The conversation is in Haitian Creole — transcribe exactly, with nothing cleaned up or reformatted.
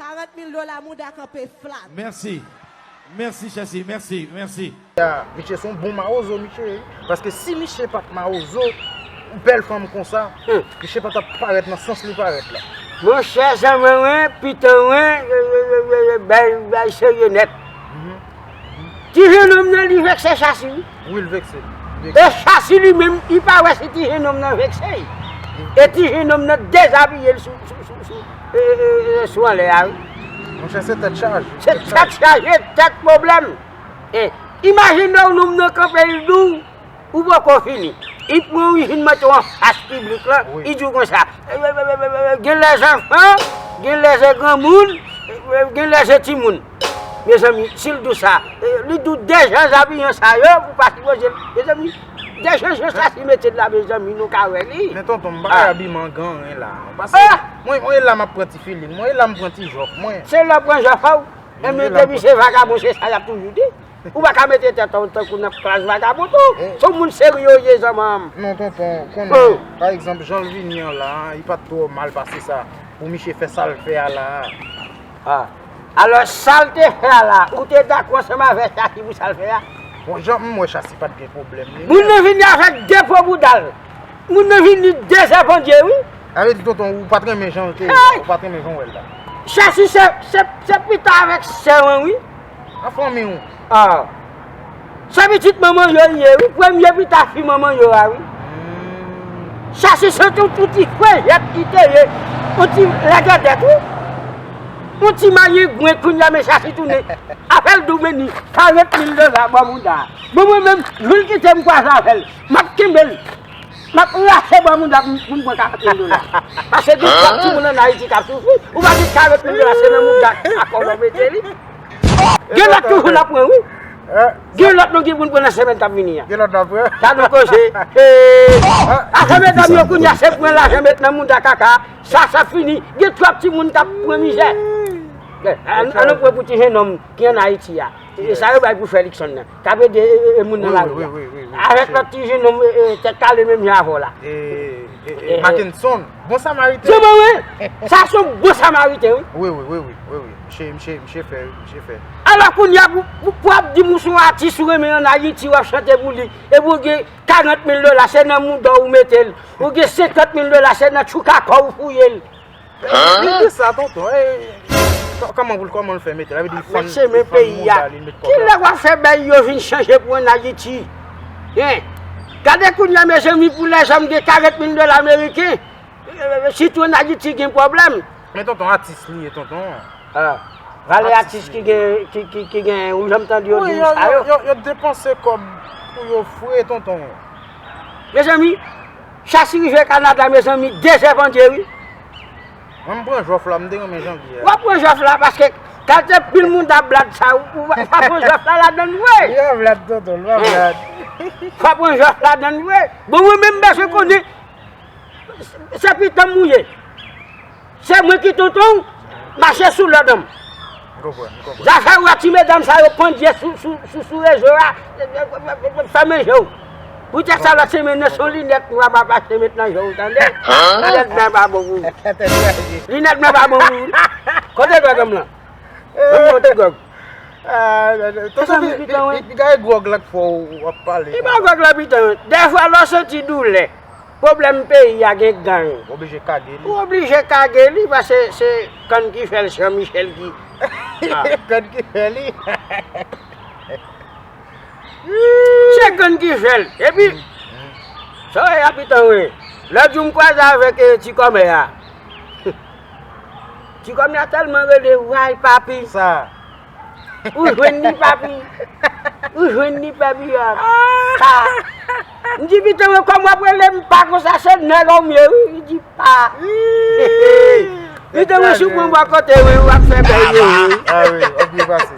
Karant mil dola, mouda kanpe flat. Mèsi. Mèsi, Chèsi. Mèsi, mèsi. Ya, misye se yon bon mawozo, misye. Paske si misye pa t mawozo, yon bèl fanm konsa, misye pa t ap parèt nan sans li parèt la. Monchè, zanmi mwen, pitan mwen, bay, bay serye nèt. Ti jennonm nan, li vekse Chasi, wi. Wi, l vekse. E Chasi li menm, li pa wè si ti jennonm nan vekse l. E ti jennonm nan dezabiye l sou, sou, sou, sou, e, e, e, sou anlè a, wi. Monchè, se tèt chaje. Se tèt chaje, tèt pwoblèm. E, imajine w, nonm nan kanpe l di w, ou poko fini. Li pran w, li vin mete w anfas piblik la, li di w konsa, e, e, e, e, e, gen lè zanfan, gen lè se granmoun, e, e, gen lè se timoun. Mezanmi, si l di w sa, e, li di w dejan zabiyan sa yo, pou pa sipoze l. Mezanmi, dejan jan sa si mete l la, mezanmi, nou ka wè li. Men tonton, m pa ka abiman gen anyen la. Paske mwen, mwen la m ap pran ti filin, mwen la m pran ti jòf mwen. Se lè w pran jòf ou. Ebyen, depi se vagabon, se sa y ap toujou di. Ou pa ka mete tèt ou tankou nan klas vagabon tou. Se yon moun serye w ye, zanmi m. Non, tonton, konnen, pa egzanp, jan l vini an la, li pa t twò mal pase sa. Pou misye fè sa l fè a la. Ah. Alò, sa l te fè a la, ou te dakò ansanm avè Chasi pou sa l fè a? Bon, jan m wè Chasi pa t gen pwoblèm li. Moun nan vini avèk de po bouda l. Moun nan vini de zè pandye, wi. Sa vle di, tonton, ou pa t renmen jan l te ye a, ou pa t renmen jan w wè l la. Chasi se, se, se pita avèk sè mwen, wi. An fanmi w. Ah. Se pitit manman yo l ye, wi. Premye pita fi manman yo a, wi. Chasi se yon ti frejèt li te ye. Yon ti lagèdèt, wi. Yon ti mayengwen kounye a, men Chasi tounen. Afè l di w, men ni karant mil dola bò mouda. Bon, mwen menm, jou l kite m kwaze avè l, m ap kenbe l. M ap rache bò mouda pou m, pou m pran karant mil dola. Paske gen twòp timoun ann Ayiti k ap soufri. Ou pa di karant mil dola se nan mouda a kòlò mete li. Gen lòt toujou n ap pran, wi. Gen lòt nou gen pou n pran nan semèn k ap vini an. Gen lòt n ap pran. Gad yon koze. Afè medam yo kounye a se pran lajan met nan mouda kaka. Sa, sa fini. Gen twòp timoun k ap pran mizè. Ann, ann nou pran pou ti jennonm ki ann Ayiti a. E sa yo bay pou Fèlikson nan. K ap ede e, e, e moun nan lari a. Avèk lòt ti jennonm, e, e, tèt kale menm jan avè w la. E, e, e, Mackenson. Bon Samariten. Se bon, wi. Sa se yon bon Samariten, wi. Wi, wi, wi, wi, wi, wi. Misye, misye, misye fè, misye fè. Alò kounye a, pou, pou, pou ap di m ou se yon atis ou renmen ann Ayiti, w ap chante pou li. Epi w gen karant mil dola, se nan mouda w ou mete l. Ou gen senkant mil dola, se nan tchouka kò w ou fouye l. Li di sa, tonton. E, kòman pou l, kòman l fè mete l? Sa vle di fann, fann mouda li, l met kòb la. Kilè w ap fè bèy yo vin chanje pou ann Ayiti? Hein? Gade kounye a, mezanmi, pou lèzòm gen karant mil dola ameriken, sitou ann Ayiti gen pwoblèm. Men tonton, atis li ye, tonton. Ah. Valè atis ki gen, ki, ki, ki gen, ou janm tande yo di sa yo? Yo, yo depanse kòb pou yo fre, tonton. Mezanmi, Chasi rive Kanada, mezanmi, de zè pandye, wi. Mwen, m pran jòf la, m te renmen jan l ye a. W ap pran jòf la, paske kalite pil moun t ap blad sa, ou, ou pa pran jòf la ladann vre. Li an blad, tonton, li pa blad. W ap pran jòf ladann vre. Bon, mwen menm, m bezwen konnen, se pitan m ou ye. Se mwen ki tonton w, mache sou lòd an m. Zafè w a ti medam sa yo pandye sou, sou, sou, sou rezo a, fèmen je w. Poutèt sa lòt semèn nan se yon linèt nwa m ap achte met nan je w, tande? Linèt blan pa bon pou ou. Linèt blan pa bon pou ou. Kote gwòg an m lan? Ban m yon ti gwòg. Tonton, piga e gwòg la k fè w ap pale. Li pa gwòg la, pitan. Dèfwa lè w santi doulè. Pwoblèm peyi a gen gang. Ou oblije kage li. Ou oblije kage li, paske se kann ki fè l, Jean Michel ki. Kann ki fè li. Se kann ki fè l. Epi, sa w wè, apitan, wi. Lòt jou m kwaze avèk, eh, ti kòmè a. Ti kòmè a tèlman rele, way papi. Sa. Ou jwenn li, papi? Ou jwenn li, papi? Ah, pa. M di, pitan, kòman w ap rele m pa konsa, se nèg ou m ye, wi. Li di, pa. Pitan, si w pran bò kote, wi, w ap fè bèy, wi. Ah wi, w ap byen pase.